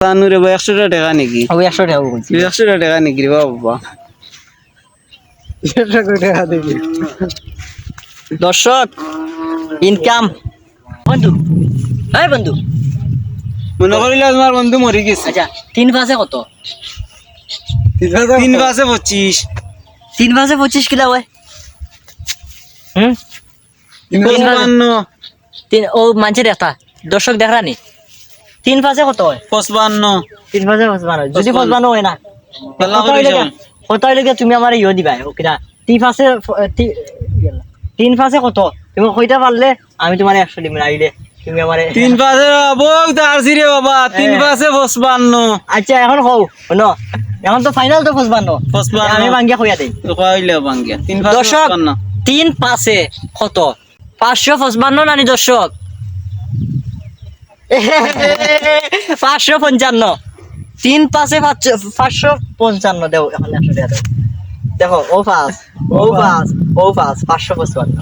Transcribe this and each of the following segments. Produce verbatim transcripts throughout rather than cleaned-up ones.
চাচা নুরে বা একশোটা টেকা নেকি? ও, একশো টেকা বলছি। একশোটা টেকা নেকি রে বাবা? একশো টেকা দেখি। দর্শক, ইনকাম। বন্ধু, এই বন্ধু। মনে করিলা তোমার বন্ধু মরি গেছে। আচ্ছা, তিন পাঁচে কত? তিন পাঁচে পঁচিশ। তিন পাঁচে পঁচিশ কিলা অয়? হুম? তিন পাঁচে পঁচপান্ন। তিন, ও মানষে দেখা। দর্শক দেখরা নি? তিন পাঁচে কত অয়? পঁচপান্ন। তিন পাঁচে পঁচপান্ন। যদি পঁচপান্ন। পঁচপান্ন অয় না, কথা অইলো গিয়া, তুমি আমারে ইয়ো দিবা, ও কিনা? তিন পাঁচে, তি-, তিন পাঁচে কত? তুমি কইতা পারলে আমি তুমারে একশো দিমু, নাইলে তুমি আমারে তিন পাঁচে, বউ তার সিরে বাবা, তিন পাঁচে পঁচপান্ন। আচ্ছা, এখন কও, হুনো, এখন তো ফাইনাল তো পঁচপান্ন। পঁচপান্ন। আমি ভাঙ্গিয়া কইয়া দেই। তো কইলে ভাঙ্গিয়া। তিন পাঁচে দর্শক, পঁচপান্ন। তিন পাঁচে কত? পাঁচশো পঁচপান্ন নানি দর্শক? পাঁচশো পঞ্চান্ন। তিন পাঁচে পাঁচশো, পাঁচশো পঞ্চান্ন দেও, এখন একশো টেকা দেও। দেখো, ও পাঁচ, ও পাঁচ, ও পাঁচ, পাঁচশো পঁচপান্ন।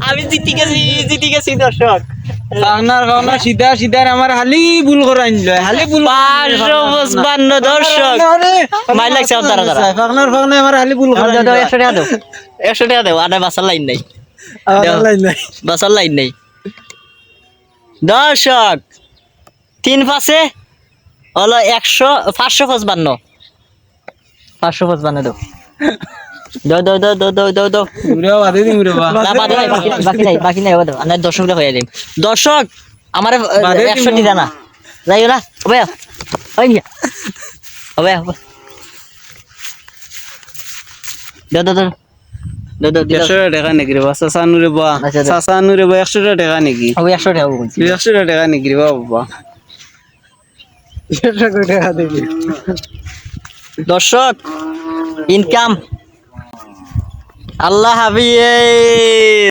আমি জিতি গেছি, জিতি গেছি দর্শক। ফাকনার, ফাকনার, সিধা, সিধা, আমার খালি ভুল করাইন লয়, খালি ভুল করাইন লয়। পাঁচশো পঁচপান্ন দর্শক। আরে, মাইর লাগছে আপনারা, তারা। ফাকনার, ফাকনার, আমার খালি ভুল করাইন লয়। একশো টেকা দেও। একশো টেকা দেও, আর বাঁচার লাইন নাই। আমার দেও। লাইন নাই। বাঁচার লাইন নাই। দর্শক, তিন পাঁচে অইলো একশো, পাঁচশো পঁচপান্ন। পাঁচশো পঁচপান্ন দেও। দেও, দেও, দেও। উরে বাদে দিমু রে বা। না, বাদে নাই, বাকি নাই, বাকি নাই, বাকি নাই, ওবা দেও। আমরা দর্শকরে কইয়া দিমু। দর্শক, আমারে, আহ, বাদে দিমু। একশো দিতা না। যাইও না। ওবা, ওই মিয়া। ওবা, ওবা। দেও, দেও, দেও। দেও, দেও, দেও। একশো টেকা নেকি রে বা? চাচা নুরে বা। আচ্ছা, দেও। চাচা নুরে বা, একশো টেকা নেকি? ওই একশো টেকা বলছি। একশো টেকা নেকি রে বাবা? একশো টেকা দেখি। দর্শক, ইনকাম। আল্লাহ হাফিজ।